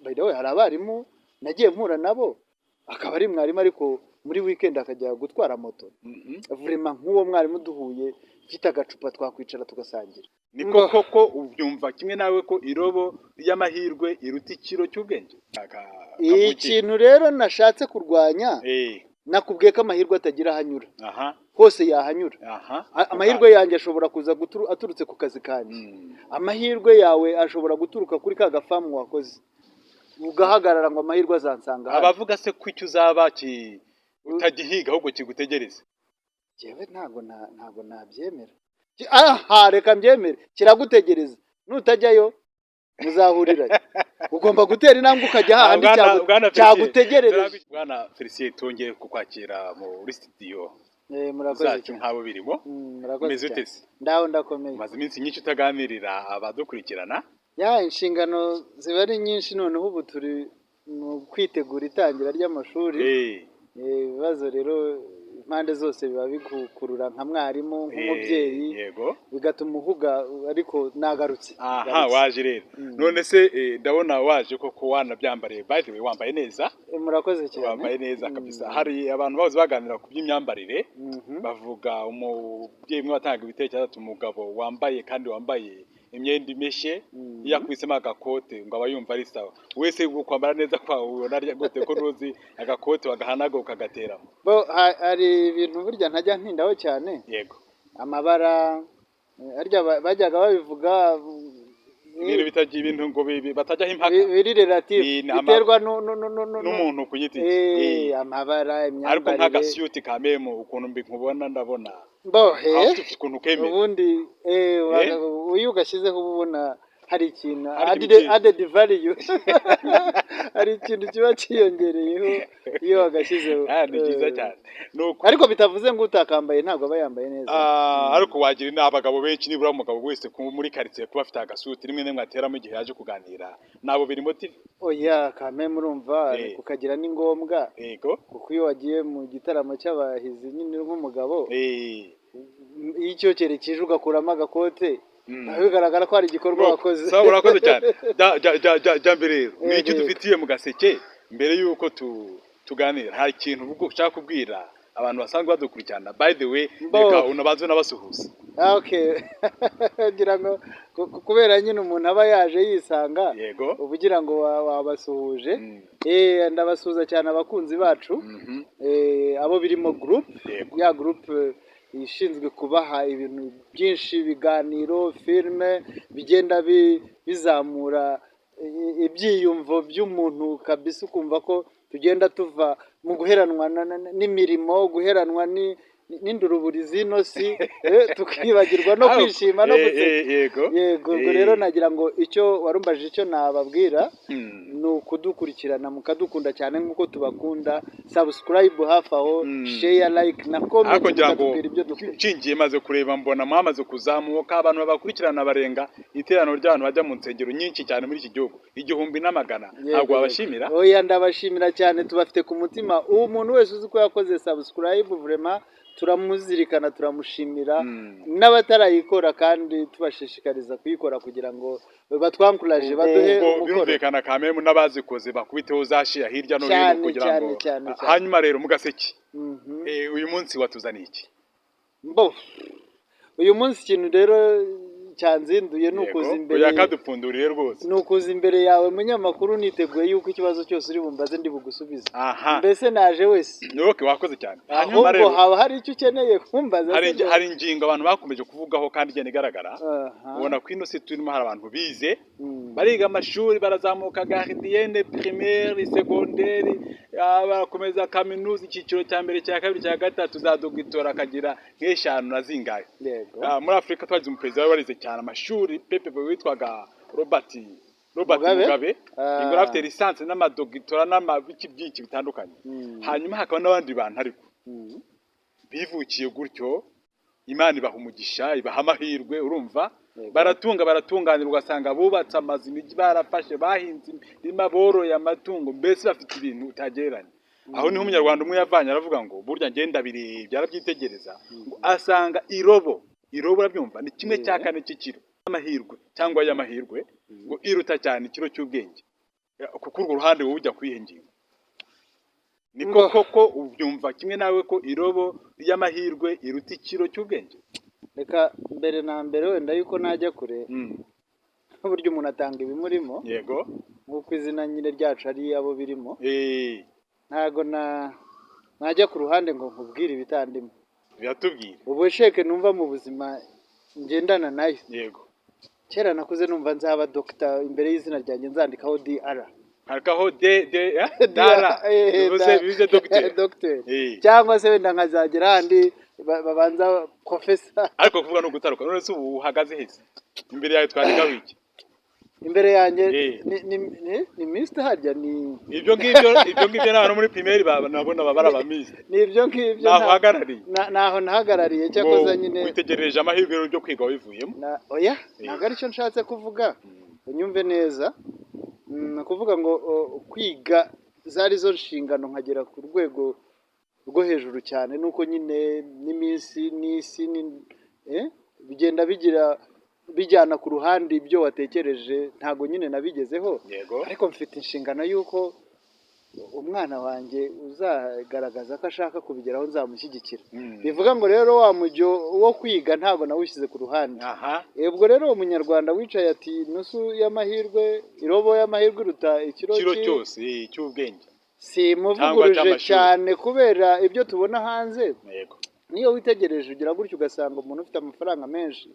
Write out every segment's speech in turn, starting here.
By the way, hari abarimu nagiye mpura nabo, akaba ari mwarimu ariko muri weekend akajya gutwara moto. Vraiment, nk'uwo mwarimu duhuye mfite agacupa twakwicara tugasangira. Niko koko, ubyumva kimwe nawe ko irobo y'amahirwe iruta ikiro cy'ubwenge? Kavukire. Ikintu rero nashatse kurwanya, nakubwiye ko amahirwe atagira aho anyura, hose yahanyura. Amahirwe yanjye ashobora kuza aturutse ku kazi kanjye. Amahirwe yawe ashobora guturuka kuri ka gafamu wakoze, ugahagarara ngo amahirwe azansanga hano. Abavuga se ko icyo uzaba utagihiga ahubwo kigutegereza? Jewe ntabwo nabyemera. Aha reka mbyemere, kiragutegereza, nutajyayo muzahurirayo. Ugomba gutera intambwe ukajya hahandi Bwana Felicien, cyagutegerereje. Bwana Felicien, twongeye kukwakira muri studio Murakoze zacu cyane. nk'abo birimo. Murakoze Umeze ute cyane. se? Ndaho, ndakomeye. Umaze iminsi myinshi utaganirira abadukurikirana. Ya, inshingano ziba ari nyinshi, noneho ubu turi mu kwitegura itangira ry'amashuri. Ibibazo rero impande zose biba bigukurura nka mwarimu, nk'umubyeyi, bigatuma uhuga, ariko nagarutse. Aha. Nagarutse. Waje rero. None se ndabona waje koko wanabyambariye. By the way, wambaye neza. Murakoze cyane. Wambaye neza kabisa. Hari abantu bahoze baganira ku by'imyambarire, bavuga umubyeyi umwe watanga ibitekerezo ati umugabo wambaye kandi wambaye imyenda imeshe, iyo akubisemo agakote ngo aba yumva ari sawa. Wese kwambara neza kwawe ubona ari gute, ko ntuzi agakote wagahanaga ukagateramo? Bo hari ibintu burya ntajya ntindaho cyane. Amabara, harya bajyaga babivuga, Ibintu bitagira ibintu ngo batajyaho impaka. Biri relative, biterwa n'umuntu ku giti cye. Amabara, Ariko imyambarire. Nk'agasuti ka memo, ukuntu mbi nkubona, ndabona Bo he aho ufite ukuntu kemera. Ubundi iyo ugashyizeho uba ubona hari ikintu Hari ikintu added value, hari ikintu kiba cyiyongereyeho iyo wagashyizeho. Ah, ni byiza cyane. Nuko Ariko bitavuze ngo utakambaye ntabwo aba yambaye neza. Ah, ariko wagira inama abagabo benshi, nibura umugabo wese muri karitsiye kuba afite agasuti rimwe na rimwe ateramo igihe yaje kuganira nabo biri motive? Oya, kame murumva, kukagira ni ngombwa, kuko iyo wagiye mu gitaramo cy'abahizi nyine nk'umugabo, iyo icyokere kije ugakuramo agakote, biba bigaragara ko hari igikorwa wakoze. Sawa, urakoze cyane. Jya mbere rero, ni icyo dufitiye mu gaseke. Mbere y'uko tuganira, hari ikintu ubwo ushaka kubwira abantu basanzwe badukurikirana? By the way, Bo. reka unabanze unabasuhuze. Ah, okay, ngira ngo kubera nyine umuntu aba yaje yisanga, uba ugira ngo wabasuhuje. Ndabasuhuza cyane abakunzi bacu, abo birimo group, ya group ishinzwe kubaha ibintu byinshi, ibiganiro, filime bigenda bizamura ibyiyumvo by'umuntu kabisa, ukumva ko tugenda tuva mu guheranwa n'imirimo, guheranwa n'induruburi z'ino si, tukibagirwa no kwishima no guseka. Yego, ubwo rero nagira ngo icyo warumbajije, icyo nababwira ni ukudukurikirana, mukadukunda cyane nk'uko tubakunda, subscribe hafi aho, share, like na comment, Ariko ngira ngo mukatubwira ibyo dukora. nshingiye maze kureba, mbona mwamaze kuzamuka, abantu babakurikirana barenga iteraniro ry'abantu bajya mu nsengero nyinshi cyane muri iki gihugu, 1000. Ntabwo wabashimira? Oya, ndabashimira cyane, tubafite ku mutima. Uwo muntu wese uzi ko yakoze subscribe, vraiment turamuzirikana, turamushimira, n'abatarayikora kandi tubashishikariza kuyikora kugira ngo batwankuraje, baduhe Ubwo umukoro. birumvikana kamemu n'abazikoze bakubiteho za share hirya no hino kugira ngo Cyane, cyane. Hanyuma rero mu gaseke, uyu munsi watuzaniye iki? Mbo uyu munsi ikintu rero cyanzinduye ni ukuza imbere Oya, kadupfunduriye rwose. Ni ukuza imbere yawe munyamakuru niteguye yuko ikibazo cyose uri bumbaze ndi bugusubize. Mbese naje wese. Okay, wakoze cyane. Hanyuma Ahubwo rero haba hari icyo ukeneye kumbaza hari se hari ingingo abantu bakomeje kuvugaho kandi igenda igaragara. Ubona ko ino si turimo hari abantu bize, bariga amashuri, barazamuka gardienne, primaire, secondaire, barakomeza kaminuza, icyiciro cya mbere, cya kabiri, cya gatatu, za dogitora akagira nk'eshanu na zingahe. Muri Afurika twagize umuperezida wari warize cyane amashuri pepe witwaga Robert Mugabe? Mugabe. Ingoro afite licence n'amadogitora n'amabiki byinshi bitandukanye. Hanyuma hakaba n'abandi bantu ariko bivukiye gutyo, Imana ibaha umugisha, ibaha amahirwe, urumva, baratunga, baratunganirwa, ugasanga bubatse amazu, imijyi barafashe, bahinze imirima, boroye amatungo, mbese bafite ibintu utagereranya. Aho niho umunyarwanda umwe yavanye aravuga ngo burya ngenda birebye, arabyitegereza, ngo asanga irobo, irobo urabyumva, ni kimwe cya kane cy'ikiro. y'amahirwe cyangwa y'amahirwe ngo iruta cyane ikiro cy'ubwenge. Kuko urwo ruhande wowe ujya kuyihe ngingo? Niko koko ubyumva kimwe nawe ko irobo y'amahirwe iruta ikiro cy'ubwenge? Reka mbere na mbere, wenda yuko najya kure, burya umuntu atanga ibimurimo, nk'uko izina nyine ryacu ari abo birimo. Ntago na najya ku ruhande ngo nkubwire ibitandimo. Biratubwira. Ubu sheke numva mu buzima ngendana nayo, kera nakuze numva nzaba dogita, imbere y'izina ryanjye nzandikaho DR. Harikaho D D DR, bivuze dogiteri. Dogiteri, cyangwa se wenda nkazagera ahandi babanza professor. Ariko kuvuga no gutaruka. None se ubu uhagaze hese? Imbere yawe twandikaho iki? Imbere yanjye ni mister, harya ni Ibyo ngibyo n'abantu muri primaire nabona baba ari abamiss. Ni ibyo ngibyo. Naho uhagarariye. Naho nahagarariye, cyakoze nyine. Witegerereje amahirwe rero byo kwiga wabivuyemo. Oya, ntabwo aricyo nshatse kuvuga, unyumve neza. Ni ukuvuga ngo kwiga zari zo nshingano, nkagera ku rwego rwo hejuru cyane, nuko nyine n'iminsi n'isi bigenda bigira bijyana ku ruhande ibyo watekereje, ntabwo nyine nabigezeho. Ariko mfite inshingano y'uko umwana wanjye uzagaragaza ko ashaka kubigeraho nzamushyigikira. Bivuga ngo rero wa mujyo wo kwiga ntabwo nawushyize ku ruhande. Ubwo rero uwo munyarwanda wicaye ati nusu y'amahirwe, irobo y'amahirwe iruta ikiro Ikiro cyose cy'ubwenge. Simuvuguruje Cyangwa cy'amashuri. cyane kubera ibyo tubona hanze. Niyo witegereje ugira gutyo ugasanga umuntu ufite amafaranga menshi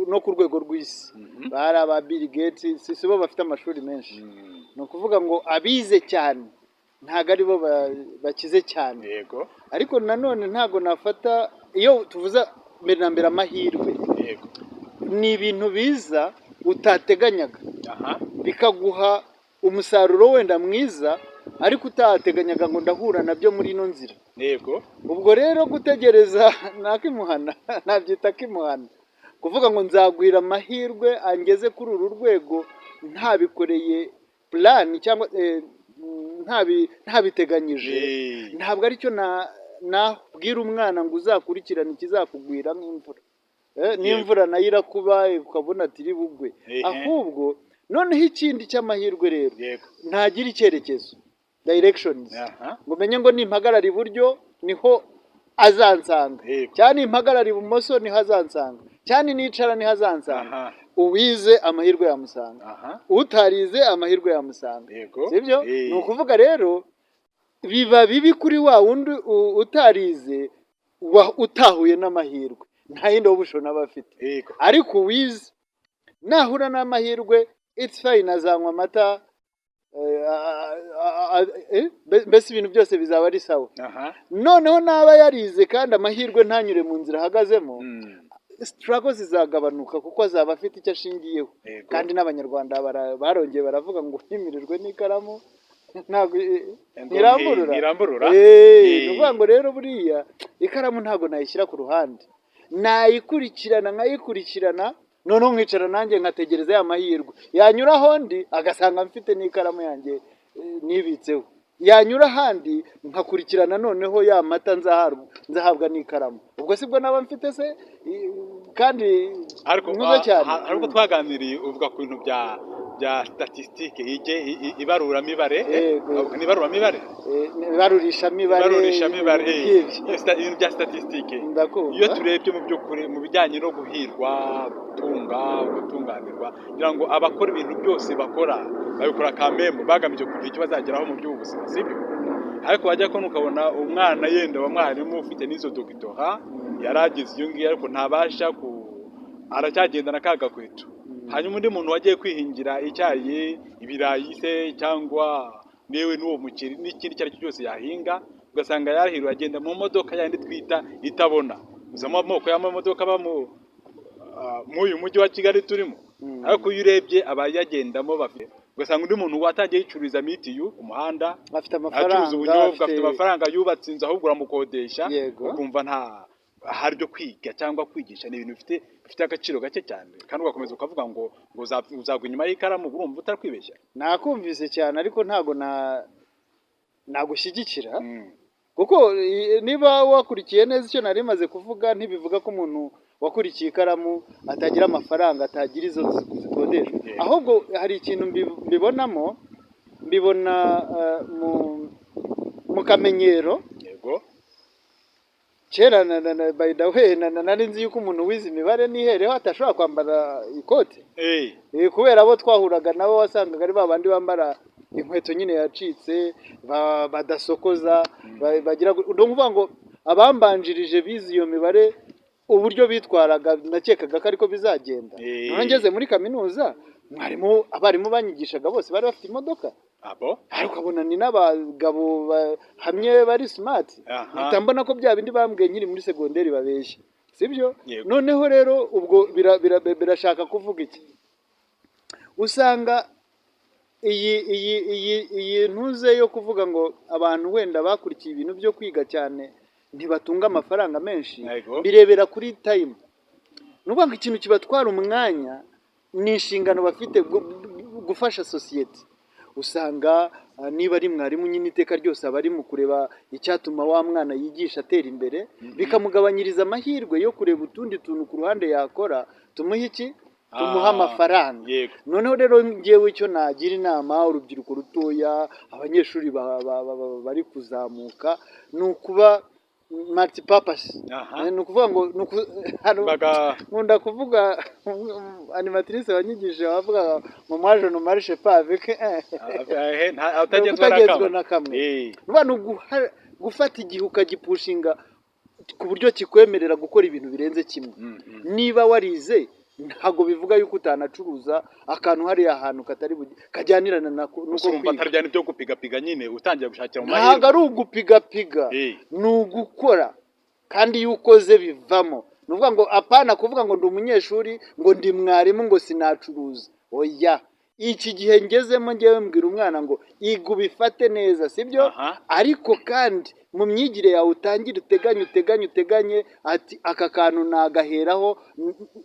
no ku rwego rw'isi, bari aba Bill Gates, si bo bafite amashuri menshi. Ni ukuvuga ngo abize cyane ntabwo ari bo bakize cyane. Ariko nanone ntabwo nafata, iyo tuvuze mbere na mbere amahirwe, ni ibintu biza utateganyaga, bikaguha umusaruro wenda mwiza, ariko utateganyaga ngo ndahura nabyo muri ino nzira. Ubwo rero gutegereza nakimuhana, nabyita kimuhana, kuvuga ngo nzagwira amahirwe angeze kuri uru rwego ntabikoreye plan cyangwa ntabiteganyije, ntabwo aricyo nabwira umwana ngo uzakurikirane ikizakugwira nk'imvura. N'imvura nayo irakuba ukabona ati iri bugwe. Ahubwo noneho ikindi cy'amahirwe rero, ntagira icyerekezo, directions, ngo umenye ngo nimpagarara iburyo niho azansanga, cyangwa nimpagarara ibumoso niho azansanga, cyangwa nicara niho azansanga. Uwize amahirwe yamusanga, utarize amahirwe yamusanga. Sibyo? Ni ukuvuga rero biba bibi kuri wa wundi utarize utahuye n'amahirwe, nta yindi option aba afite. Ariko uwize nahura n'amahirwe, it's fine, azanywa amata, mbese ibintu byose bizaba ari sawa. Noneho naba yarize kandi amahirwe ntanyure mu nzira ahagazemo, struggle zizagabanuka kuko azaba afite icyo ashingiyeho. Kandi n'abanyarwanda barongeye baravuga ngo ntimirirwe n'ikaramu ntabwo Ngo ntiramburura. Ntiramburura. Ni ukuvuga ngo rero buriya ikaramu ntabwo nayishyira ku ruhande, nayikurikirana nkayikurikirana, noneho nkicara nanjye nkategereza ya mahirwe yanyura aho ndi agasanga mfite n'ikaramu yanjye nibitseho, yanyura ahandi nkakurikirana noneho ya mata nzahabwa n'ikaramu, ubwo sibwo naba mfite se kandi Ariko mwiza cyane. Hari ubwo twaganiriye uvuga ku bintu bya statistique, ije ibaruramibare. Yego. Ni ibaruramibare. Ibarurishamibare. Ibarurishamibare. Nk'ibyo. Ibintu bya statistique. Ndakumva. Iyo turebye mu by'ukuri mu bijyanye no guhirwa, gutunga, gutunganirwa, kugira ngo abakora ibintu byose bakora babikora kamembe bagamije kugira icyo bazageraho mu by'ubuzima, sibyo? Ariko wajya kubona ukabona umwana yenda wa mwarimu ufite n'izo doctorat yari ageze iyo ngiyo, ariko ntabasha ku aracyagendana ka gakweto. Hanyuma undi muntu wagiye kwihingira icyayi, ibirayi se, cyangwa newe n'uwo muceri n'ikindi icyo ari cyo cyose yahinga, ugasanga yarahiriwe, agenda mu modoka yandi twita itabona. Uzi amoko y'amamodoka aba mu muri uyu mujyi wa Kigali turimo? Ariko iyo urebye abayagendamo bafite, ugasanga undi muntu watangiye yicururiza mitiyu ku muhanda, afite acuruza amafaranga, ubunyobwa, afite amafaranga, yubatse inzu, ahubwo uramukodesha. Ukumva nta hari ibyo kwiga cyangwa kwigisha, ni ibintu bifite agaciro gake cyane, kandi ugakomeza ukavuga ngo uzagwa inyuma y'ikaramu, urumva utari kwibeshya? Nakumvise cyane, ariko ntago na nagushyigikira, kuko niba wakurikiye neza icyo nari maze kuvuga, ntibivuga ko umuntu wakurikiye ikaramu atagira amafaranga, atagira izo zikodeshwa. Ahubwo hari ikintu mbibonamo, mbibona mu kamenyero. Kera by the way, nari nzi yuko umuntu wize imibare nihereho atashobora kwambara ikote. Kubera abo twahuraga nabo wasangaga ari ba bandi bambara inkweto nyine yacitse, badasokoza, bagira ni ukuvuga ngo abambanjirije bize iyo mibare, uburyo bitwaraga nakekaga ko ariko bizagenda. Noneho ngeze muri kaminuza, mwarimu, abarimu banyigishaga bose bari bafite imodoka. Abo Ariko ukabona ni n'abagabo bahamye, bari smart. Mpita mbona ko bya bindi bambwiye nkiri muri segonderi babeshya, sibyo? Yego. Noneho rero ubwo birashaka kuvuga iki? Usanga iyi ntuze yo kuvuga ngo abantu wenda bakurikiye ibintu byo kwiga cyane ntibatunga amafaranga menshi, birebera kuri time. Ni ukuvuga ngo ikintu kibatwara umwanya ni inshingano bafite gufasha sosiyete. Usanga niba ari mwarimu nyine, iteka ryose aba ari mu kureba icyatuma wa mwana yigisha atera imbere, bikamugabanyiriza amahirwe yo kureba utundi tuntu ku ruhande yakora tumuha iki, tumuha amafaranga. Noneho rero ngewe icyo nagira inama urubyiruko rutoya, abanyeshuri bari kuzamuka, ni ukuba multipurpose. Ni ukuvuga ngo nkunda kuvuga animatrice wanyigishije wavuga ngo "Moi, je ne marche pas avec un." Utagenzwa na Utagenzwa kamwe. na kamwe. Nuba ni gufata igihe ukagipushinga ku buryo kikwemerera gukora ibintu birenze kimwe. Niba warize, ntabwo bivuga yuko utanacuruza akantu hariya hantu katari kajyanirana nuko Gusa urumva kwiga. Atari bya byo gupigapiga nyine, utangiye gushakira mu Ntabwo mahirwe. ari ugupigapiga, ni ugukora, kandi iyo ukoze bivamo. Ni ukuvuga ngo apana kuvuga ngo ndi umunyeshuri, ngo ndi mwarimu, ngo sinacuruza. Oya, iki gihe ngezemo ngewe mbwira umwana ngo iga ubifate neza, sibyo? Ariko kandi mu myigire yawe utangire uteganye, uteganye, uteganye ati aka kantu nagaheraho,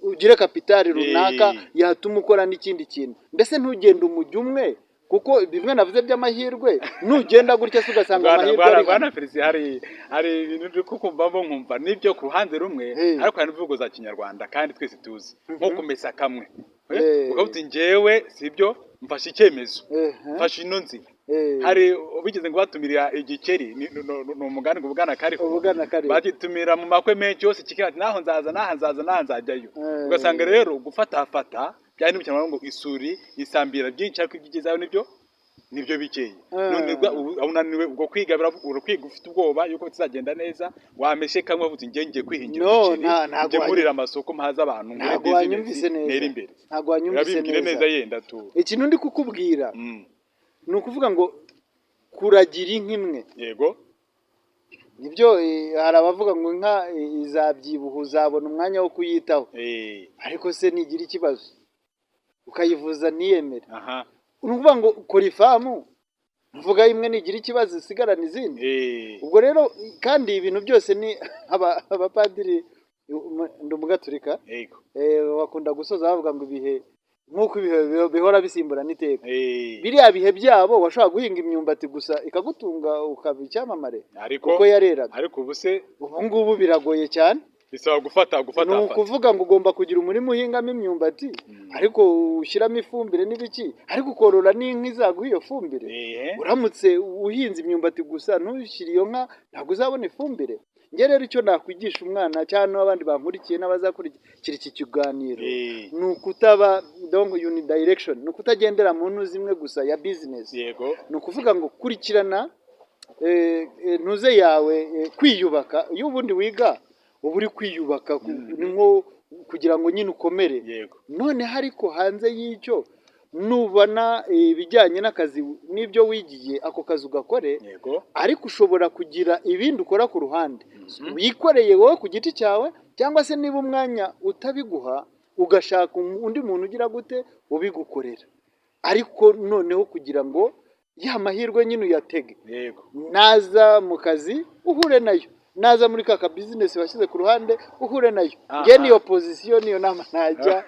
ugire capital runaka yatuma ukora n'ikindi kintu. Mbese ntugende umujyi umwe, kuko bimwe navuze by'amahirwe, nugenda gutya se ugasanga Bwana amahirwe bwana ari bwana Felicien, hari ibintu byo kukumvamo nkumva nibyo ku ruhande rumwe, ariko hari n'imvugo za Kinyarwanda kandi twese tuzi, nko kumesa kamwe. Ukavuga uti njyewe sibyo, mfashe icyemezo, mfashe ino nzira. Hari bigeze ngo batumirira igikeri, ni umugani ngo ubugana kariho. Ubugana kariho. Bagitumira mu makwe menshi yose, kikira ati naho nzaza, naha nzaza, naha nzajyayo. Ugasanga rero gufatafata byari mu Kinyarwanda ngo isuri isambira byinshi, ariko ibyo ugezeho nibyo bikeya. None ubu unaniwe ubwo kwiga, urakwiga ufite ubwoba yuko bitazagenda neza, wameshe kamwe uvuga uti njye ngiye kwihingira No, umuceri, ntabwo njye nkurira amasoko, mpaza abantu, nkore Ntabwo business, wanyumvise neza. ntere imbere. Ntabwo wanyumvise Urabimbwire neza. neza yenda tu. Ikintu ndi kukubwira ni ukuvuga ngo kuragira inka imwe, nibyo, hari abavuga ngo inka izabyibuha uzabona umwanya wo kuyitaho. Ariko se nigira ikibazo ukayivuza ntiyemere? Ni ukuvuga ngo kora ifamu, mvuga imwe nigira ikibazo isigarana izindi. Ubwo rero kandi ibintu byose ni abapadiri, ndi umugaturika, bakunda gusoza bavuga ngo ibihe, nk'uko ibihe bihora bisimburana iteka. Biriya bihe byabo washobora guhinga imyumbati gusa ikagutunga ukaba icyamamare, Ariko kuko yareraga. Ariko ubu se? Ubu ngubu biragoye cyane. Bisaba gufata gufata. Ni ukuvuga ngo ugomba kugira umurima uhingamo imyumbati, ariko ushyiramo ifumbire n'ibiki, ariko ukorora n'inka izaguha iyo fumbire. Uramutse uhinze imyumbati gusa ntushyire iyo nka, ntabwo uzabona ifumbire. Njye rero icyo nakwigisha umwana cyangwa n'abandi bankurikiye n'abazakurikira iki kiganiro, ni ukutaba donc unidirection, ni ukutagendera mu ntu zimwe gusa ya business. Ni ukuvuga ngo kurikirana ntuze yawe, kwiyubaka. Iyo ubundi wiga uba uri kwiyubaka, ni nko kugira ngo nyine ukomere. Noneho ariko hanze y'icyo, nubona ibijyanye n'akazi n'ibyo wigiye, ako kazi ugakore, ariko ushobora kugira ibindi ukora ku ruhande wikoreye wowe ku giti cyawe, cyangwa se niba umwanya utabiguha ugashaka undi muntu ugira gute ubigukorera, ariko noneho kugira ngo ya mahirwe nyine uyatege. Naza mu kazi uhure nayo, naza muri ka business washyize ku ruhande uhure nayo. Njye niyo position, niyo nama najya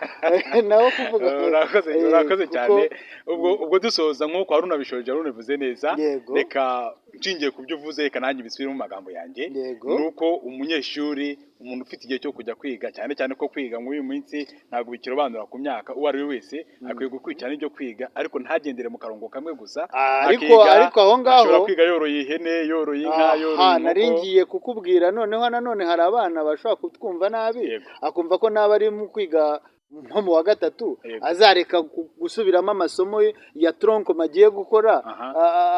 naho kuvuga ngo, Urakoze, urakoze cyane. Ubwo dusoza, nk'uko wari unabishoje, wari unabivuze neza. Reka nshingiye ku byo uvuze, reka nanjye mbisubire mu magambo yanjye. Ni uko umunyeshuri Umuntu ufite igihe cyo kujya kwiga, cyane cyane ko kwiga muri uyu minsi ntabwo bikirobanura ku myaka, uwo ari we wese akwiye gukurikirana ibyo kwiga, ariko ntagendere mu karongo kamwe gusa. Ariko Akiga, ariko aho ngaho ashobora kwiga yoroye ihene, yoroye inka, yoroye Aha nari inkoko. ngiye kukubwira. Noneho nanone hari abana bashobora kutwumva nabi, akumva ko naba ari mu kwiga nko mu wa gatatu azareka gusubiramo amasomo ye ya tronc commun agiye gukora,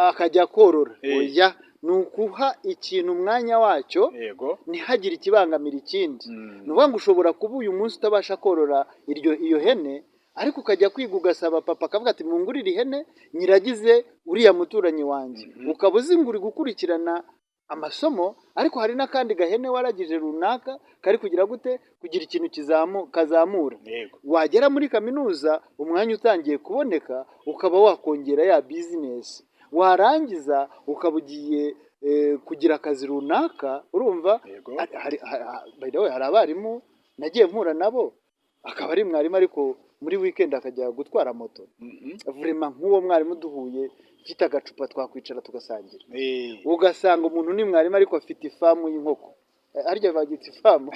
akajya korora. Oya, ni ukuha ikintu umwanya wacyo, ntihagire ikibangamira ikindi. Ni ukuvuga ngo ushobora kuba uyu munsi utabasha korora iyo hene, ariko ukajya kwiga, ugasaba papa, akavuga ati: "Mungurire ihene nyiragize uriya muturanyi wanjye." Ukaba uzi ngo uri gukurikirana amasomo, ariko hari n'akandi gahene waragije runaka kari kugira gute, kugira ikintu kazamura. Wagera muri kaminuza, umwanya utangiye kuboneka, ukaba wakongera ya business, warangiza ukaba ugiye kugira akazi runaka, urumva? By the way, hari abarimu nagiye mpura nabo, akaba ari mwarimu ariko muri weekend akajya gutwara moto. Vraiment, nk'uwo mwarimu duhuye mfite agacupa twakwicara tugasangira. Ugasanga umuntu ni mwarimu ariko afite ifarm y'inkoko. Harya bagita ifarm?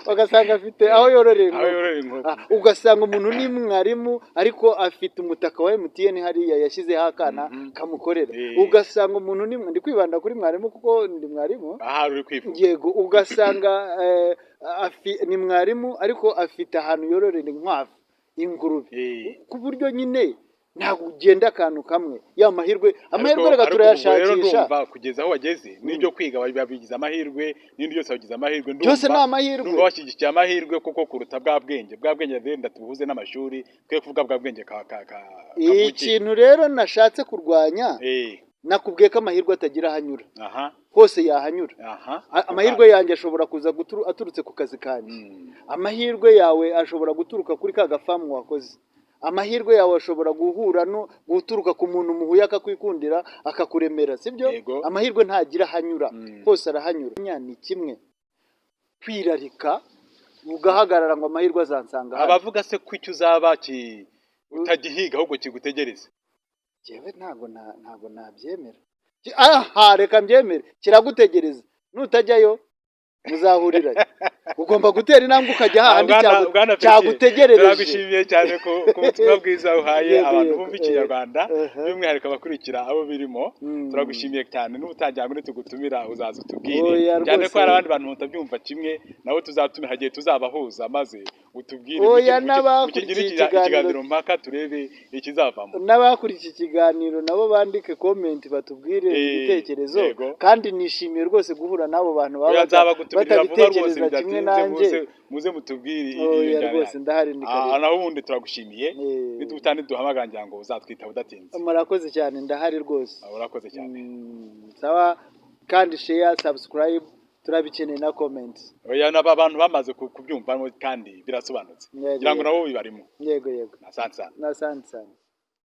Ugasanga afite aho yororera Aho inkoko. yororera inkoko. Ah, ugasanga umuntu ni mwarimu ariko afite umutaka wa MTN hariya yashyizeho akana kamukorera. Ugasanga umuntu ni, ndi kwibanda kuri mwarimu kuko ndi mwarimu. Ahari uri kwivuga. Yego, ugasanga ni mwarimu ariko afite ahantu yororera inkwavu, ingurube, ku buryo nyine ntabwo ugenda akantu kamwe. Ya mahirwe, amahirwe reka Ariko ubwo rero turayashakisha. ndumva kugeza aho wageze n'ibyo kwiga babigize amahirwe, n'ibindi byose babigize amahirwe. Byose ni amahirwe. Ndumva bashyigikiye amahirwe kuko kuruta bwa bwenge. Bwa bwenge rero tubuhuze n'amashuri, twe kuvuga bwa bwenge ka kavukire. Ikintu rero nashatse kurwanya, nakubwiye ko amahirwe atagira aho anyura, hose yahanyura. Amahirwe yanjye ashobora kuza aturutse ku kazi kanjye. Amahirwe yawe ashobora guturuka kuri ka gafarm wakoze. Amahirwe yawe ashobora guhura no guturuka ku muntu muhuye akakwikundira, akakuremera, sibyo? Yego. Amahirwe ntagira aho anyura, hose arahanyura. Ni kimwe kwirarika ugahagarara ngo amahirwe azansanga hano. Abavuga se ko icyo uzaba utagihiga ahubwo kigutegereza? Njyewe ntabwo nabyemera. Aha reka mbyemere, kiragutegereza, nutajyayo muzahurirayo. Ugomba gutera intambwe ukajya hahandi Bwana Felicien, cyagutegerereje. turagushimiye cyane ku butumwa bwiza uhaye abantu bumva Ikinyarwanda, by'umwihariko abakurikira abo birimo. Turagushimiye cyane. N'ubutangira ngo nitugutumira uzaza utubwire, Oya, cyane ko rwose. hari abandi bantu batabyumva kimwe nabo tuzatumira, hagiye tuzabahuza maze utubwire, Oya, n'abakurikiye mukigire ikiganiro- ikiganiro mpaka, turebe ikizavamo. N'abakurikiye ikiganiro nabo bandike comment, batubwire ibitekerezo. Kandi nishimiye rwose guhura n'abo bantu baba Oya, nzabagutumirira vuba rwose, batabitekereza kimwe bidatinze, nanjye. muze mutubwire iyo Oya, njyana rwose yanyu. ndahari, ni Ah, karibu. naho ubundi turagushimiye. Nidutane duhamagara ngira ngo uzatwitaba udatinze. Murakoze cyane, ndahari rwose. Ah, urakoze cyane. Sawa, kandi share, subscribe, turabikeneye, na comment. Oya, naba abantu bamaze kubyumva kandi birasobanutse, Yego, ngira ngo yego. nabo bibarimo. Yego. Asante sana. Asante sana.